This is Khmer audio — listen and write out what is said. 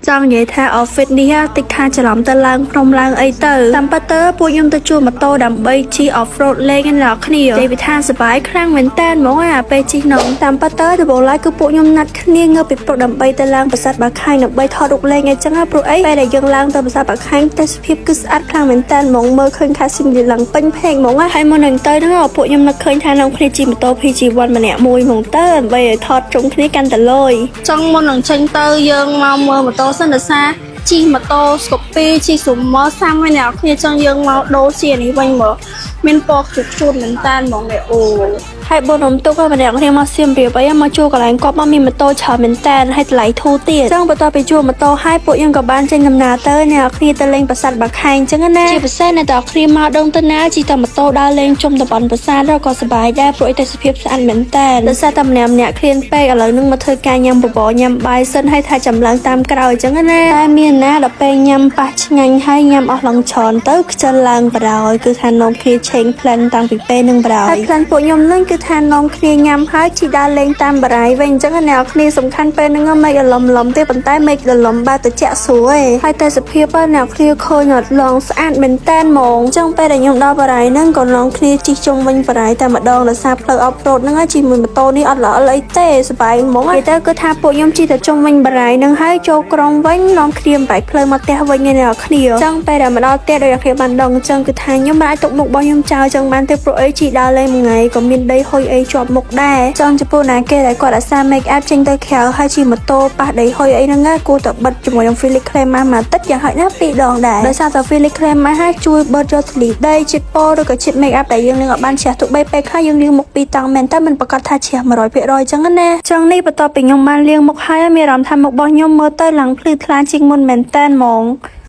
ចង់និយាយថា outfit នេះតិចថាច្រឡំទៅឡើងភ្នំឡើងអីទៅតាមពិតទៅពួកខ្ញុំទៅជួលម៉ូតូដើម្បីជិះ off road លេងกันអ្នកគ្នានិយាយពីថាសប្បាយខ្លាំងមែនតើហ្មងអាពេលជិះនោះតាមពិតទៅដំបូងឡើយគឺពួកខ្ញុំណាត់គ្នាងើបពីព្រឹកដើម្បីទៅឡើងប្រាសាទបាខែងដើម្បីថតរូបលេងអីចឹងណាព្រោះអីពេលដែលយើងឡើងទៅប្រាសាទបាខែងទេសភាពគឺស្អាតខ្លាំងមែនតើហ្មងមើលឃើញខេត្តសៀមរាបឡើងពេញភ្នែកហ្មងណាហើយមុននឹងទៅហ្នឹងពួកខ្ញុំនឹកឃើញថានាំគ្នាជិះម៉ូតូ PG1 ម្នាក់មួយហ្មងទៅដើម្បីឲ្យថតជុំគ្នាកាន់តែលយចង់មុននឹងចេញទៅយើងមកមើលម៉ូតូសិនដោយសារជិះម៉ូតូ Scoopy ជិះស៊ុមមកសាំវិញអ្នកគ្នាចង់យើងមកដូរជានេះវិញមកមានពណ៌ខ្ជូតខ្ជូតមែនតើហ្មងនេះអូហើយបងនំទុកឲ្យម្នាក់គ្នាមកសៀមរាបអីមកជួលកន្លែងគាត់មកមានម៉ូតូច្រើនមែនតើហើយតម្លៃធូរទៀតចឹងបន្ទាប់ពីជួលម៉ូតូហើយពួកយើងក៏បានចេញដំណើរទៅអ្នកគ្នាទៅលេងប្រាសាទបាខែងចឹងណាជាពិសេសអ្នកទាំងគ្នាមកដឹងទៅណាជិះតែម៉ូតូដើរលេងជុំតំបន់ប្រាសាទក៏សប្បាយដែរព្រោះអីទេសភាពស្អាតមែនតើដោយសារតែម្នាក់ម្នាក់ឃ្លានពេកឥឡូវនឹងមកធ្វើការញ៉ាំបបរញ៉ាំបាយសិនហើយថាចាំឡើងតាមក្រោយចឹងណាតែមានណាដល់ពេលញ៉ាំប៉ះឆ្ងាញ់ហើយញ៉ាំអស់ឡើងច្រើនទៅខ្ជិលឡើងបរោយគឺថានាំគ្នា change plan តាំងពីពេលនឹងបរោយហើយ plan ពួកខ្ញុំនឹងគឺថានាំគ្នាញ៉ាំហើយជិះដើរលេងតាមបារាយវិញអញ្ចឹងអ្នកគ្នាសំខាន់ពេលហ្នឹងមេឃអលំលំទេប៉ុន្តែមេឃលំបែបត្រជាក់ស្រួលឯងហើយតែសភាពអ្នកគ្នាឃើញអត់ឡងស្អាតមែនតែនហ្មងអញ្ចឹងពេលដែលខ្ញុំដល់បារាយហ្នឹងក៏នាំគ្នាជិះជុំវិញបារាយតែម្ដងដោយសារផ្លូវ off road ហ្នឹងជិះមួយម៉ូតូនេះអត់ល្អអីទេសប្បាយហ្មងនិយាយទៅគឺថាពួកខ្ញុំជិះទៅជុំវិញបារាយហ្នឹងហើយចូលក្រុងវិញនាំគ្នាបែកផ្លូវមកផ្ទះវិញឯអ្នកគ្នាអញ្ចឹងពេលដែលមកដល់ផ្ទះដោយអ្នកគ្នាបានដឹងអញ្ចឹងគឺថាខ្ញុំមិនអាចទុកមុខរបស់ខ្ញុំចោលអញ្ចឹងបានទេព្រោះអីជិះដើរលេងមួយថ្ងៃក៏មានដីហុយអីជាប់មុខដែរចង់ចំពោះណាគេដែលគាត់អាសា make up ចេញទៅក្រៅហើយជិះម៉ូតូប៉ះដីហុយអីហ្នឹងណាគួរតែបិទជាមួយនឹង Felix Clay ម៉ាស់មួយទឹកយ៉ាងហោចណាស់ពីរដងដែរដោយសារតែ Felix Clay ម៉ាស់ហើយជួយបឺតយកធូលីដីជាតិពណ៌ឬក៏ជាតិ make up ដែលយើងលាងអត់បានជ្រះទោះបីពេលខ្លះយើងលាងមុខពីរតង់មែនតែមិនប្រកាសថាជ្រះ100%អញ្ចឹងណាចឹងនេះបន្ទាប់ពីខ្ញុំបានលាងមុខហើយមានអារម្មណ៍ថាមុខរបស់ខ្ញុំមើលទៅឡើងភ្លឺថ្លាជាងមុនមែនតើហ្មង។